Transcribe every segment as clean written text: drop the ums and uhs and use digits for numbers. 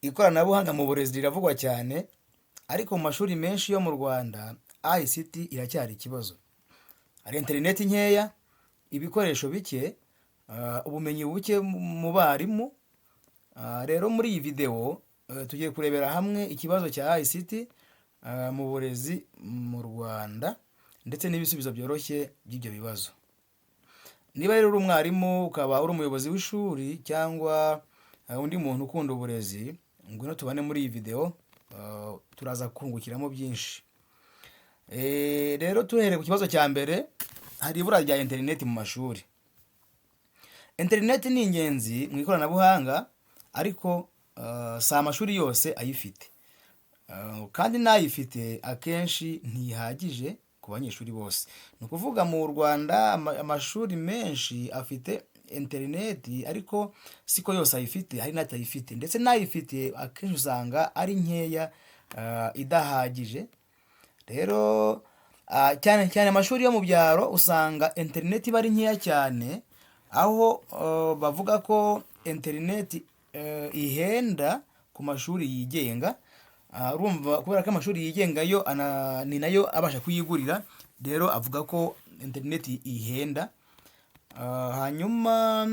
Ikoranabuhanga mu burezi riravugwa cyane, ariko mu mashuri menshi yo mu Rwanda ICT iracyari ikibazo. Hari interineti nkeya, ibikoresho bike, ubumenyi buke mu barimu. Rero muri iyi videwo tugiye kurebera hamwe ikibazo cya ICT mu burezi mu Rwanda ndetse n'ibisubizo byoroshye by'ibyo bibazo. Niba rero uri umwarimu, ukaba uri umuyobozi w'ishuri cyangwa undi muntu ukunda uburezi, ngwino tubane muri iyi videwo, turaza kungukiramo byinshi. Rero tuhereye ku kibazo cya mbere, hari ibura rya interineti mu mashuri. Interineti ni ingenzi mu ikoranabuhanga, ariko si amashuri yose ayifite. Kandi n'ayifite akenshi ntihagije ku banyeshuri bose. Ni ukuvuga mu Rwanda amashuri menshi afite interineti, ariko siko yose ayifite, hari n'atayifite, ndetse n'ayifite akenshi usanga ari nkeya, idahagije. Rero cyane cyane amashuri yo mu byaro usanga interineti iba ari nkeya cyane, aho bavuga ko interineti ihenda ku mashuri yigenga. Urumva kubera ko amashuri yigenga yo ni nayo abasha kuyigurira, rero avuga ko interineti ihenda. Hanyuma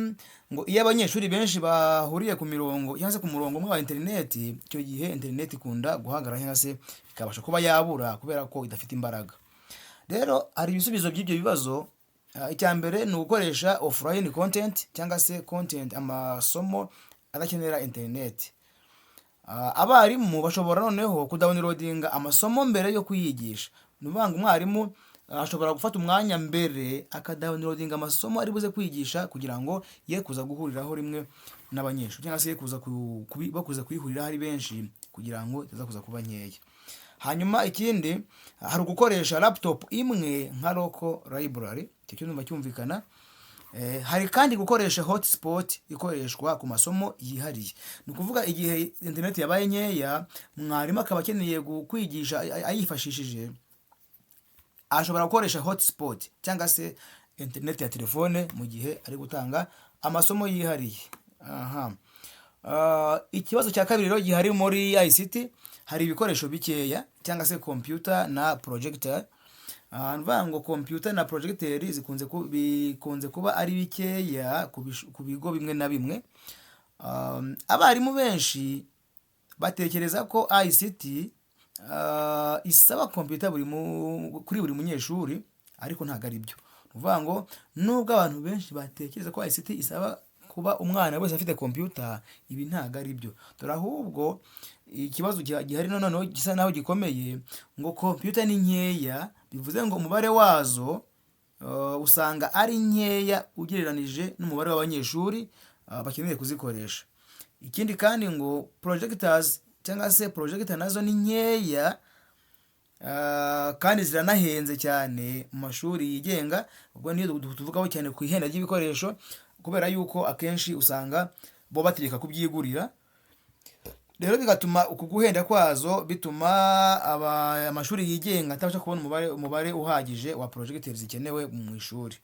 ngo iyo abanyeshuri benshi bahuriye ku mirongo cyangwa se ku murongo umwe wa interineti, icyo gihe interineti ikunda guhagarara cyangwa se ikabasha kuba yabura kubera ko idafite imbaraga. Rero hari ibisubizo by'ibyo bibazo. Icya mbere ni ugukoresha offline content cyangwa se content, amasomo adakenera interineti. Abarimu bashobora noneho kudownloadinga amasomo mbere yo kuyigisha. Ni ukuvuga ngo umwarimu ashobora gufata umwanya mbere akadownloadinga amasomo ari buze kwigisha, kugira ngo ye kuza guhuriraho rimwe n'abanyeshuri, cyangwa se ye kuza bakuza kuyihuriraho ari benshi, kugira ngo itaza kuza kuba nkeya. Hanyuma ikindi, hari ugukoresha laptop imwe nka local library, icyo cyo ndumva cyumvikana. Hari kandi gukoresha hotspot ikoreshwa ku masomo yihariye. Ni ukuvuga igihe internet yabaye nkeya, mwarimu akaba akeneye kwigisha ayifashishije, ashobora gukoresha hotspot cyangwa se internet ya telefone mu gihe ari gutanga amasomo yihariye. Aha. Ikibazo cya kabiri rero gihari muri ICT, hari ibikoresho bikeya cyangwa se computer na projector. Ni ukuvuga ngo computer na projecteur bikunze kuba ari bikeya ku bigo bimwe na bimwe. Abarimu benshi batekereza ko ICT isaba computer kuri buri munyeshuri, ariko ntabwo ari byo. Ni ukuvuga ngo nubwo abantu benshi batekereza ko ICT isaba kuba umwana wese afite computer, ibi ntabwo ari byo. Dore ahubwo ikibazo gihari noneho gisa naho gikomeye, ngo computer ni nkeya, bivuze ngo umubare wazo usanga ari nkeya ugereranije n'umubare w'abanyeshuri bakeneye kuzikoresha. Ikindi kandi ngo projectors cyangwa se projector nazo ni nkeya, kandi ziranahenze cyane mu mashuri yigenga. Ubwo niyo tuvugaho cyane ku ihenda ry'ibikoresho, kubera yuko akenshi usanga bo bategeka kubyigurira. Rero bigatuma uku guhenda kwazo bituma amashuri yigenga atabasha kubona umubare uhagije wa projecteurs zikenewe mu ishuri.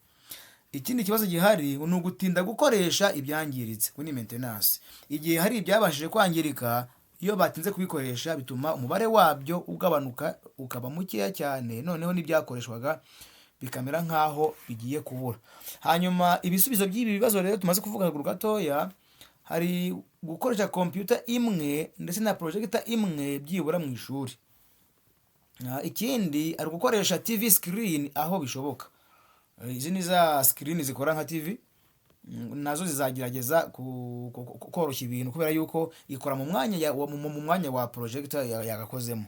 Ikindi kibazo gihari ni ugutinda gukoresha ibyangiritse, kuri maintenance. Igihe hari ibyabashije kwangirika, iyo batinze kubikoresha bituma umubare wabyo ugabanuka ukaba mukeya cyane, noneho n'ibyakoreshwaga bikamera nk'aho bigiye kubura. Hanyuma ibisubizo by'ibi bibazo rero tumaze kuvuga haruguru gatoya, hari gukoresha computer imwe ndetse na projector imwe byibura mu ishuri. Ikindi ari gukoresha TV screen aho bishoboka. Izi ni za screen zikora nka TV, nazo zizagerageza koroshya ibintu, kubera yuko ikora mu mwanya wa projector yagakozemo.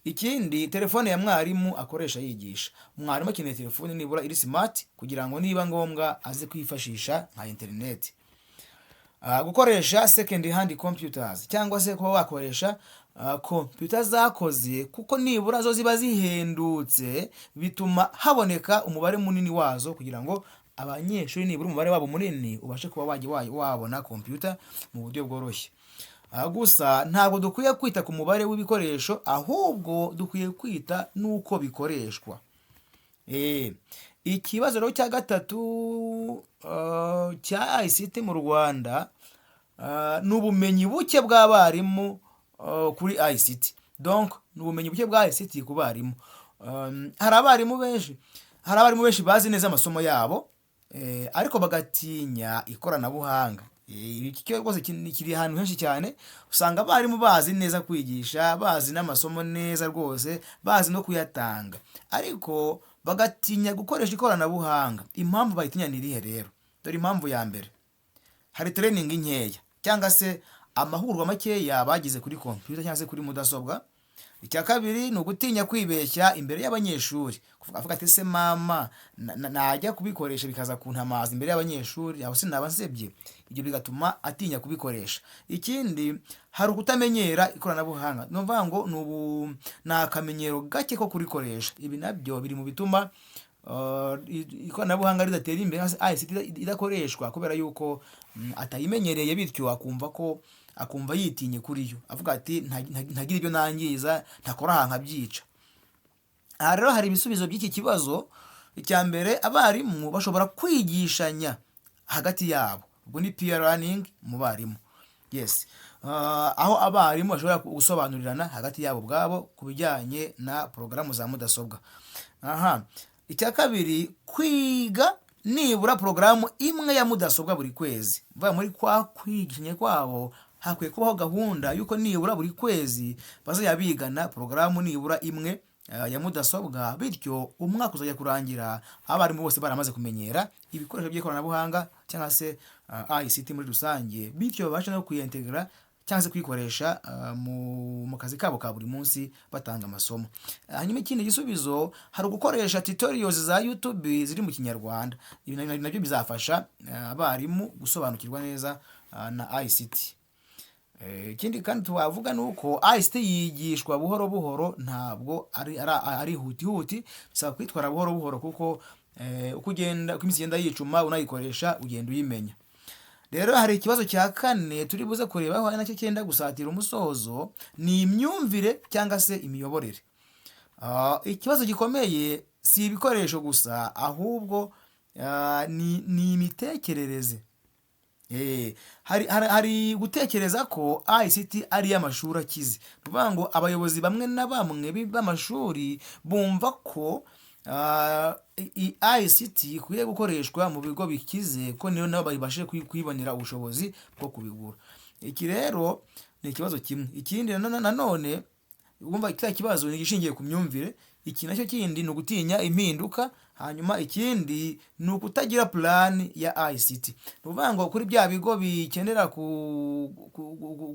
Ikindi, telefone ya mwarimu akoresha yigisha. Mwarimu akeneye telefone nibura iri smart, kugira ngo niba ngombwa aze kwifashisha nka internet. Gukoresha second hand computers cyangwa se kuba wakoresha computer zakoze, kuko nibura zo ziba zihendutse, bituma haboneka umubare munini wazo, kugira ngo abanyeshuri nibura umubare wabo munini ubashe kuba wajya wabona computer mu buryo bworoshye. Gusa ntabwo dukwiye kwita ku mubare w'ibikoresho, ahubwo dukwiye kwita n'uko bikoreshwa. Ikibazo rero cya gatatu cya ICT mu Rwanda. ni ubumenyi buke bw'abarimu kuri ICT. Donc ni ubumenyi buke bwa ICT ku barimu. Hari abarimu benshi bazi neza amasomo yabo, ariko bagatinya ikoranabuhanga. Iki cyo rwose kiri ahantu henshi cyane. Usanga abarimu bazi neza kwigisha, bazi n'amasomo neza rwose, bazi no kuyatanga, ariko bagatinya gukoresha ikoranabuhanga. Impamvu bayitinya ni irihe rero? Dore impamvu ya mbere: hari training nkeya cyangwa se amahugurwa makeya bagize kuri computer cyangwa se kuri mudasobwa. Icya kabiri ni ugutinya kwibeshya imbere y'abanyeshuri. Kuvuga, avuga ati: "Se mama, najya kubikoresha bikaza kuntamaza imbere y'abanyeshuri, aho sinaba nsebye?" Ibyo bigatuma atinya kubikoresha. Ikindi, hari ukutamenyera ikoranabuhanga, ni ukuvuga ngo ni akamenyero gake ko kurikoresha. Ibi nabyo biri mu bituma ikoranabuhanga ridatera imbere cyangwa se ICT idakoreshwa, kubera yuko atayimenyereye, bityo akumva yitinye kuri yo, avuga ati: "Ntagira ibyo nangiza, ntakora aha nkabyica." Aha rero hari ibisubizo by'iki kibazo. Icya mbere, abarimu bashobora kwigishanya hagati yabo, ubwo ni peer learning mu barimu. Yes, aho abarimu bashobora gusobanurirana hagati yabo ubwabo ku bijyanye na porogaramu za mudasobwa. Aha, icya kabiri, kwiga nibura porogaramu imwe ya mudasobwa buri kwezi. Mvuga muri kwa kwigishanya kwabo, hakwiye kubaho gahunda y'uko nibura buri kwezi bazajya bigana porogaramu nibura imwe ya mudasobwa, bityo umwaka uzajya kurangira abarimu bose baramaze kumenyera ibikoresho by'ikoranabuhanga cyangwa se ICT muri rusange, bityo babashe no kuyentegera cyangwa se kuyikoresha mu kazi kabo ka buri munsi batanga amasomo. Hanyuma ikindi gisubizo, hari ugukoresha tutorials za YouTube ziri mu Kinyarwanda. Ibi nabyo bizafasha abarimu gusobanukirwa neza na ICT. Ikindi kandi twavuga ni uko ICT yigishwa buhoro buhoro, ntabwo ari huti huti, bisaba kwitwara buhoro buhoro, kuko uko iminsi igenda yicuma unayikoresha, ugenda uyimenya. Rero hari ikibazo cya kane turi buze kurebaho, ari nacyo cyenda gusatira umusozo, ni imyumvire cyangwa se imiyoborere. Ikibazo gikomeye si ibikoresho gusa, ahubwo ni imitekerereze. Hari gutekereza ko ICT ari iy'amashuri akize. Ni ukuvuga ngo abayobozi bamwe na bamwe b'amashuri bumva ko ICT ikwiye gukoreshwa mu bigo bikize, ko niyo nabo babashije kwibonera ubushobozi bwo kubigura. Iki rero ni ikibazo kimwe. Ikindi nanone, wumva kiriya kibazo ni igishingiye ku myumvire. Iki nacyo kindi ni ugutinya impinduka. Hanyuma ikindi ni ukutagira plan ya ICT. Ni ukuvuga ngo kuri bya bigo bikenera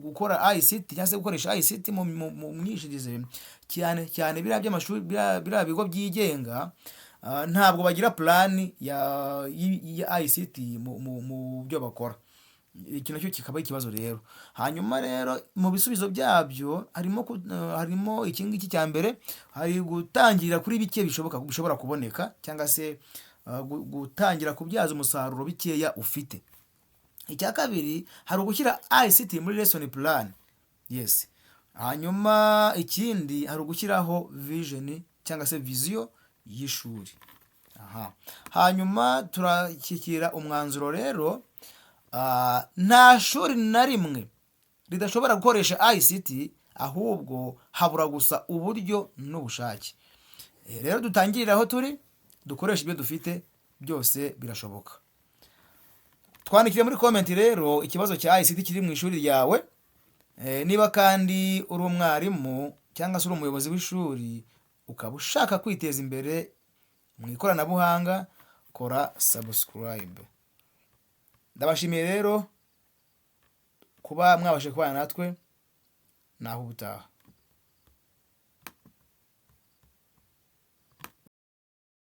gukora ICT cyangwa se gukoresha ICT mu myigishirize, cyane cyane biriya by'amashuri, biriya bigo byigenga, ntabwo bagira plan ya ICT mu byo bakora. Iki nacyo kikaba ari ikibazo rero. Hanyuma rero mu bisubizo byabyo harimo iki ngiki cya mbere: hari gutangirira kuri bike bishoboka bishobora kuboneka, cyangwa se gutangira kubyaza umusaruro bikeya ufite. Icya kabiri, hari ugushyira ICT muri lesson plan. Yes. Hanyuma ikindi, hari ugushyiraho vision cyangwa se vision y'ishuri. Aha, hanyuma turashyikira umwanzuro rero. Nta shuri na rimwe ridashobora gukoresha ICT, ahubwo habura gusa uburyo n'ubushake. Rero dutangirire aho turi, dukoreshe ibyo dufite, byose birashoboka. Twandikire muri comment rero ikibazo cya ICT kiri mu ishuri ryawe. Niba kandi uri umwarimu cyangwa se uri umuyobozi w'ishuri, ukaba ushaka kwiteza imbere mu ikoranabuhanga, kora subscribe. Ndabashimiye rero kuba mwabashe kubana natwe. Naho ubutaha.